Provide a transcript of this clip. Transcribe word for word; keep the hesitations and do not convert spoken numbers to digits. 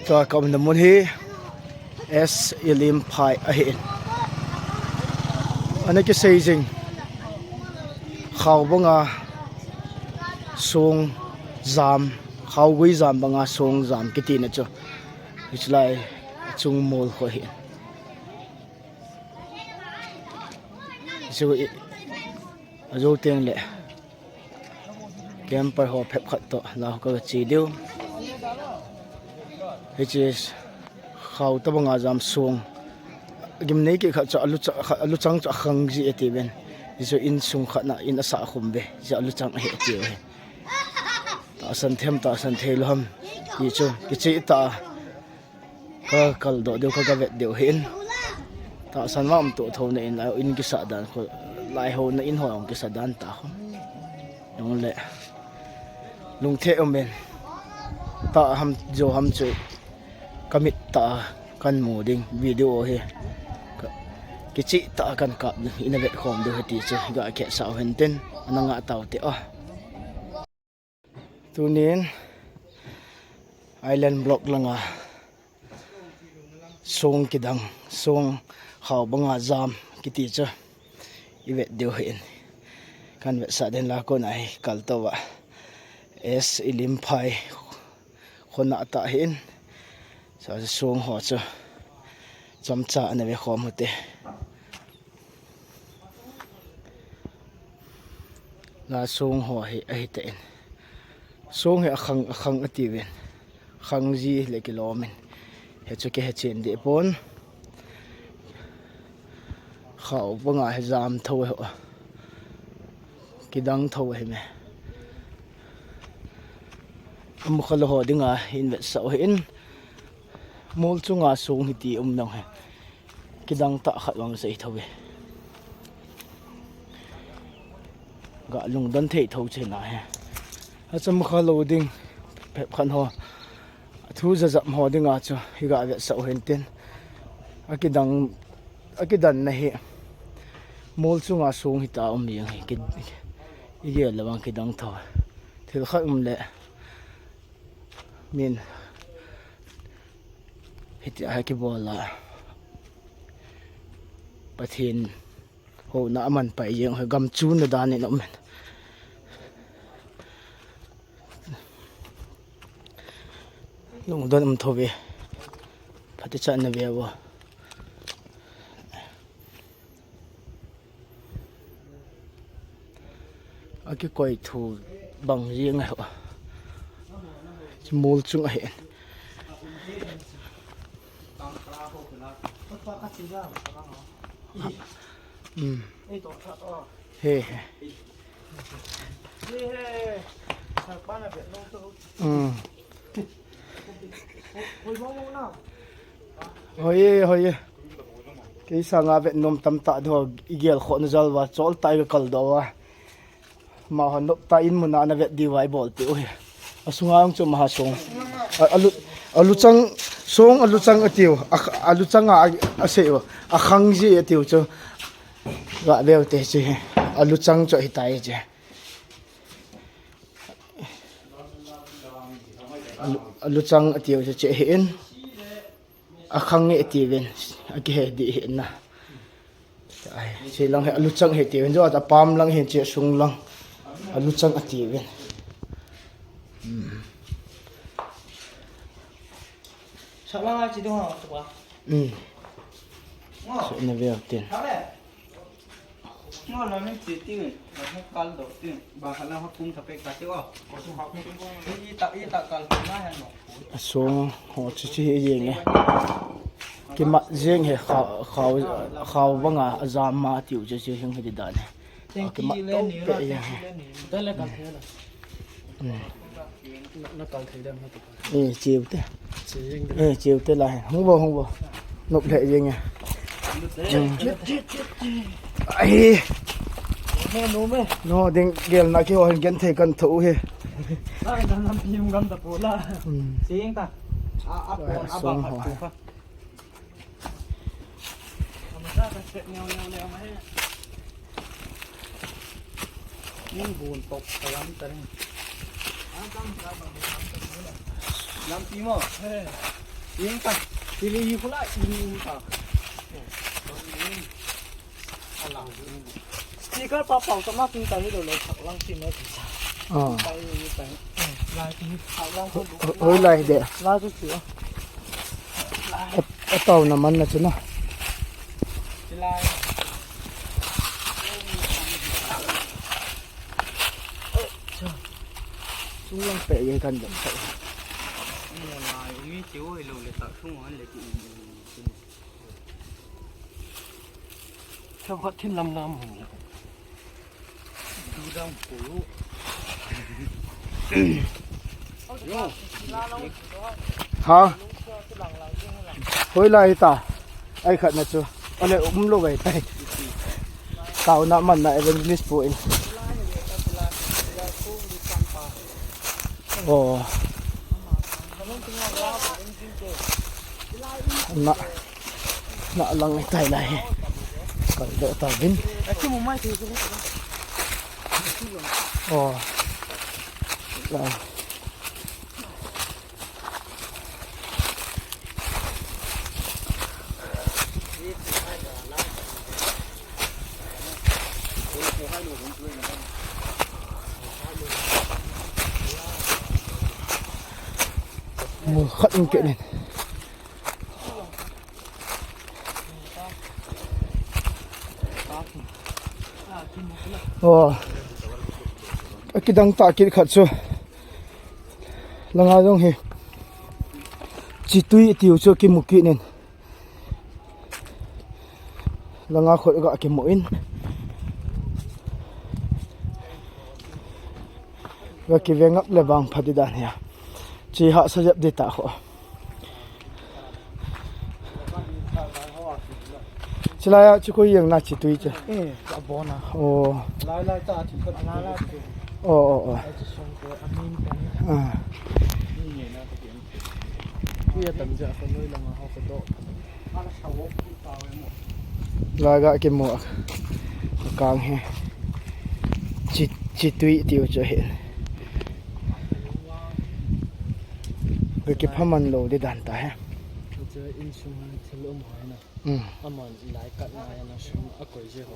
Tua ka umna mun hi S Ilimphai ahin. Ana kisei jing. Khao banga song jam, khaogui jam banga song jam kitina chu. Hichu lai chung mol kho hi. Chu i, ajo teng le. Camper ho phep khat toh, la ho ka che diu. Hiche khao tabanga jam song. Gimnei kikhat chu alucha-, aluchang chu akhang ji ati ven. Hichu insung khat na in asah khum ve. Hichu aluchang ahi ati ve. Tahsan them, tahsan thei lou ham. Hichu, kiche ta. Ka kaldoh diu, ka, ka vet diu hin. Tahsan ma um toh tho na in, in kisa dan kho, lai ho na in ho ong kisa dan ta kho. Nung le. Lungthe um in. Ta ham jo ham chu. Ka mit ta kan mu ding video hi. Ka, kiche ta kan kap ding, ina vet khom diu hi ti chu. Ga khe sa hin tin. Ana nga tau te a. Tunin Island Block langa song kidang, song khao banga jam kiti chu i vet diu hin. Kan vetsah den la kona hi kal tou va. S Ilimphai khona ta hin. Sa song ho chu chomcha ana ve khom u te. La song ho hi ahi ta in. Song hi akhang, akhang ati ven. Khang ji le kilom in. Hichu kihe chen deh pon. Khao banga hi jam tho ho. Kidang tho hi me. Amu kha lou ho dinga in vetsah u hin. Mol chunga song hi ti um nang hi. Kidang ta khat vang sei tho ve. Ga lungdon thei tho che na hi. Achom kha lou ding phep khan ho. Athu jajap ho dinga chu hi ga vetsah u hin tin. Akidang, akidan na hi. Mol chunga song hi ta um jing hi. Ki, i gel le vang kidang tho. Thil khat um le. Min. Hiti a kibol a. Pathen. Ho na aman pai jeng ho gam chu na dan in um in. Lungdon um tho ve. Phatecha na ve vo. Akikoi thu bang jeng ahi. Mol chung ahi. Hmm. He, he. Hmm. Hoi e, hoi e. Kei sanga vet nom tamtah diu, i gel khoh na jal uva, chol tah i kaldoh uva. Maho nop tah in mun a na vet diu va i bol tiu hi. Asunga jong chu maha song. A, alu, aluchang, song aluchang atiu. A, aluchang a, a, asei u. Akhang ji atiu chu. Ga veu te chu hi. Aluchang chu ahi tai chu. Alu, aluchang atiu chu che hi in. Akhang nge ti ven, akihe di hi na. Ai, che lang hi aluchang hi ti ven, jo apam lang hi che sung lang. Aluchang ati ven. Hmm. Sa lang a chi dong ha, tu ba. Hmm. Ngo. So na ve tin. Sa le. Ngo la min chi ti ven, la hung kal do ti. Ba ha la ha kum ta pe ka ti o. Ko su ha kum. I ta, i ta kal na ha no. Asong ho chu chu hi jeng e. Kimat jeng hi khao, khao, khao banga ajam ma tiu chu chu hing hi dan e. Teng kimat le to ni pe la, jeng teng he. Ki le ni. Teng le kal thei la. Hmm. Na, na kal thei dem na tu. Eh, chiu te. Chiu jeng de. Eh, chiu te la he. Hung vo, hung vo. Nop le jeng e. Hmm. Ai. No, no me. No, ding gel na ki ho hin gen thei kan tho he. Ai, dan lam pi hung gam ta po la. Hmm. Sing ta. A, a po, a ba khat tu kha. Lampi mo. Yin ta. Tili hi khula yin ta. Ala. Ti ka pa pau ta ma tin ta hi lo lo thak lang tin na ti sa. Ah. Tai ni tai. Lai ti thak lang ko. Hoi lai de. Lai tu ti. Atau na man na chu na. Ti lai. Sunglang pe ye kan dam sa. Ni lai mi ti oi lo le ta sung an le ti. Themkhat thin lam lam hung. Du dang pu. Ha? Hoi lai ta. Ai khat na chu. Ale um lo gai tai. Tau na man na evangelist pu in. Oh. Na, na lang tai lai. Kal do ta bin. Oh. Lai. Mu khat in ke nen. Oh. Akidang ta kit khat chu. Langa jong hi. Chitui tiu chu kimu kit nen. Langa khut ga kimu in. Ga kiveng up le vang pha di dan hia. Chi ha sa jep di ta kho. Chilai a chu koi yang na chitui che. Eh, abona. Oh. Lai lai ta chi ka. Lai lai. Oh, oh, oh. Ai chi song ko amin ko. Ah. Ni ne na ko. Ki ya tam ja ko noi langa ho ko do. Laga kimu a kang hi. Chi, chitui tiu chu hi. Ga kiphaman lo di dan ta hi. Chu insung thil um hoi na. Hmm. Aman lai kat na ya na sum a koi je ho.